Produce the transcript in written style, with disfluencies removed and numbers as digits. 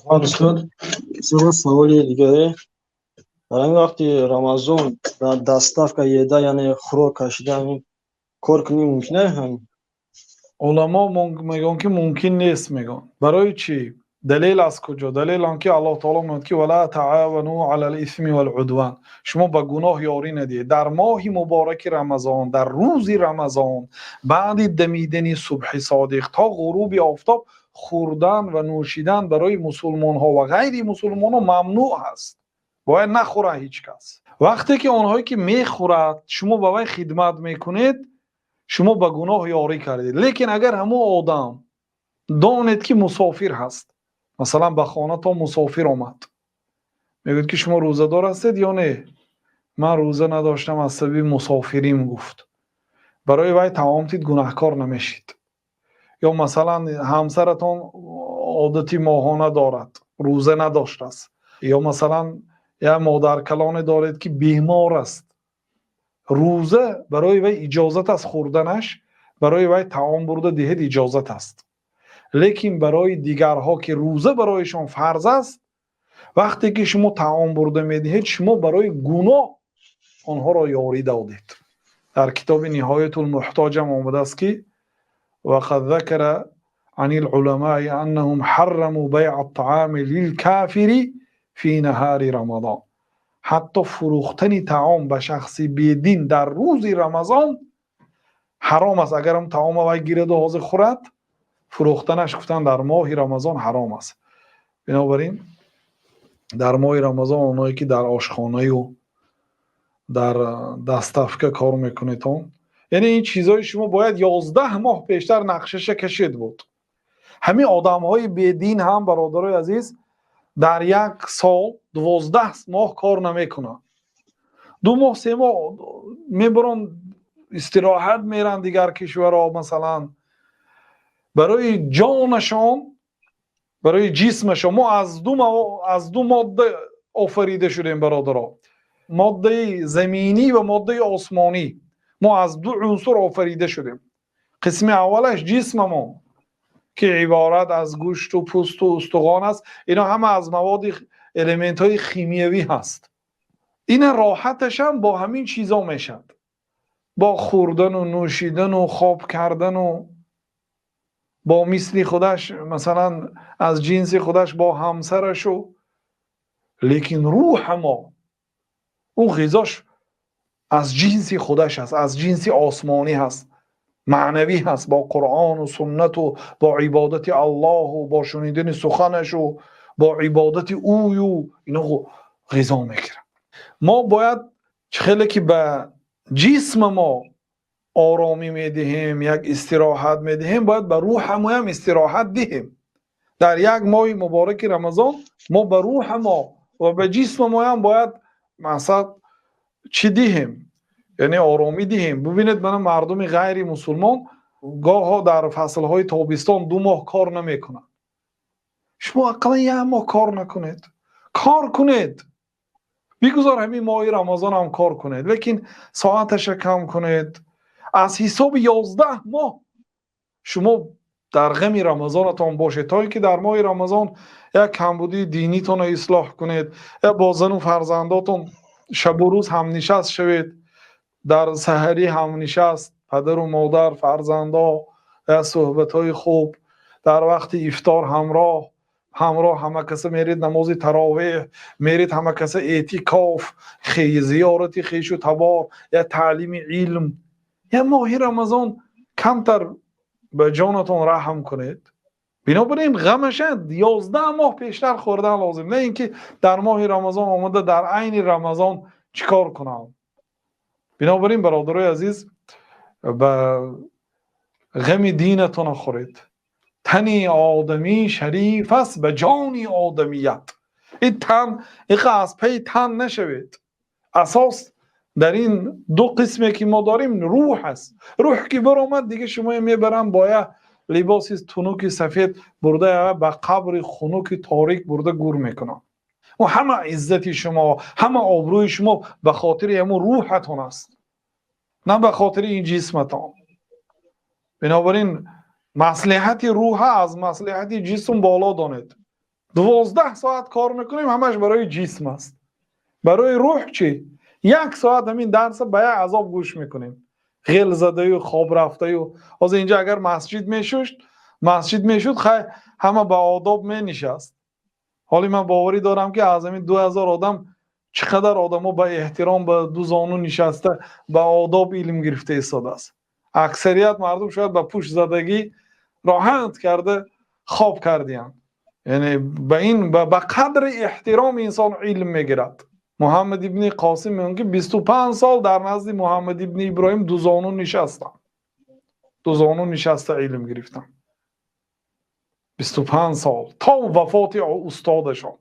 Устод, саволи дигаре: дар ҳамин вақти Рамазон дар доставка еда, яъне хӯрок кашида, ҳамин кор кунӣ, мумкин аст ҳамин? Уламо мегӯянд, ки мумкин нест, мегӯянд. Барои чӣ? Далел аз куҷо? Далел он ки Аллоҳ таоло мегӯяд, ки ولا تعاونوا على الإثم والعدوان, шумо ба гуноҳ ёрӣ надиҳед. Дар моҳи мубораки Рамазон, дар рӯзи Рамазон, баъди дамидани субҳи содиқ то ғуруби офтоб хӯрдан ва нӯшидан барои мусулмонҳо ва ғайри мусулмонҳо мамнӯъ аст. Бояд нахӯрад ҳеҷ кас. Вақте ки онҳое ки мехӯрад, шумо ба вай хидмат мекунед, шумо ба гуноҳ ёрӣ кардед. Лекин агар ҳамон одам донед, ки мусофир ҳаст, масалан, ба хонатон мусофир омад, мегӯяд, ки шумо рӯзадор ҳастед ё не? Ман рӯза надоштам, аз сабаби мусофирим, гуфт. Барои вай таом тид, гунаҳкор намешид. Ё масалан, ҳамсаратон одати моҳона дорад, рӯза надоштааст, ё масалан, як модаркалоне доред, ки бемор аст, рӯза барои вай иҷозат аст хӯрданаш, барои вай таом бурда диҳед, иҷозат аст. Лекин барои дигарҳо, ки рӯза барояшон фарз аст, вақте ки шумо таом бурда медиҳед, шумо барои гуноҳ онҳоро ёрӣ додед. Дар китоби Ниҳоятул Муҳтоҷам омадааст, ки وقد ذكر عن العلماء أنهم حرموا بيع الطعام للكافر في نهار رمضان. Ҳатто фурӯхтани таом ба шахси бедин дар рӯзи Рамазон ҳаром аст. Агар он таома вай гираду ҳозир хӯрад, фурӯхтанаш, гуфтан, дар моҳи Рамазон ҳаром аст. Бинобар ин дар моҳи Рамазон оное ки дар ошхонаю дар доставка кор мекунедон, яъне ин чизҳои шумо бояд 11 моҳ пештар нақшаша кашид буд. Ҳамин одамҳои бедин ҳам, бародарои азиз, дар як сол 12 моҳ кор намекунанд. 2 моҳ, 3 моҳ мебарон, истироҳат меранд дигар кишварҳо. Масалан, барои ҷонашон, барои ҷисмашон. Мо аз ду модда офарида шудем, бародаро: моддаи заминӣ ва моддаи осмонӣ. Мо аз ду унсур офарида шудем. Қисми аввалаш ҷисмамон, ки иборат аз гӯшту пӯсту устухон аст, ино ҳама аз маводи элементҳои химиявӣ ҳаст. Ина роҳаташам бо ҳамин чизо мешавад: бо хӯрдану нӯшидану хоб кардану бо мисли худаш, масалан, аз ҷинси худаш, бо ҳамсарашу. Лекин рӯҳа мо, ӯ ғизош аз ҷинси худаш аст, аз ҷинси осмонӣ ҳаст, маънавӣ ҳаст, бо Қуръону суннату бо ибодати Аллоҳу бо шунидани суханашу бо ибодати ӯю ино ғизо мегирад. Мо бояд хеле ки ба ҷисма мо оромӣ медиҳем, як истироҳат медиҳем, бояд ба рӯҳамоям истироҳат диҳем. Дар як моҳи мубораки Рамазон мо ба рӯҳа мо ва ба ҷисмамоям бояд, мақсад, чӣ диҳем, яъне оромӣ диҳем. Бубинед, мана, мардуми ғайри мусулмон гоҳо дар фаслҳои тобистон 2 моҳ кор намекунанд. Шумо ақаллан як моҳ кор накунед, кор кунед. Бигузор ҳамин моҳи Рамазон ҳам кор кунед, лекин соаташа кам кунед. Аз ҳисоби 11 моҳ шумо дар ғами Рамазонатон бошед, то ин ки дар моҳи Рамазон як камбудии динитонро ислоҳ кунед, як бо зану фарзандотон шабу рӯз ҳамнишаст шавед. Дар саҳарӣ ҳамнишаст падару модар, фарзандо, як суҳбатҳои хуб, дар вақти ифтор ҳамроҳ ҳамроҳ ҳама каса меред намози таровеҳ, меред ҳама каса эътикоф, зиёрати хешу табор, як таълими илм. Як моҳи Рамазон камтар ба ҷонатон раҳм кунед. Бинобар ин ғамаша 11 моҳ пештар хӯрдан лозим, на ин ки дар моҳи Рамазон омада, дар айни Рамазон чӣ кор кунам. Бинобар ин, бародарои азиз, ба ғами динатона хӯред. Тани одамӣ шариф аст ба ҷони одамият. Ин тан иқа аз пайи тан нашавед. Асос дар ин ду қисме ки мо дорем, рӯҳ аст. Рӯҳ ки баромад, дига шумо мебаранд бо як либоси тунуки сафед бурда, ба қабри хунуки торик бурда гур мекунанд. Ҳама иззати шумо, ҳама обрӯи шумо ба хотири ҳамун рӯҳатон аст, на ба хотири ин ҷисматон. Бинобар ин маслиҳати рӯҳа аз маслиҳати ҷисм боло донед. 12 соат кор мекунем, ҳамаш барои ҷисм аст. Барои рӯҳ чӣ? Як соат ҳамин дарса ба як азоб гӯш мекунем, ғел задаю, хоб рафтаю. Ҳозир инҷа агар масҷид мешуд, хай, ҳама ба одоб менишаст. Ҳоли ман боварӣ дорам, ки аз ҳамин 2000 одам чӣ қадар одамо ба эҳтиром, ба ду зону нишаста, ба одоб илм гирифта истодааст. Аксарият мардум шояд ба пушт задагӣ, роҳат карда, хоб кардиянд. Яъне ба ин ба қадри эҳтиром инсон илм мегирад. Муҳаммад ибни Қосим мегӯяд, ки 25 сол дар назди Муҳаммад ибни Иброҳим дузону нишастам, дузону нишаста илм гирифтам, 25 сол, то вафоти устодашон.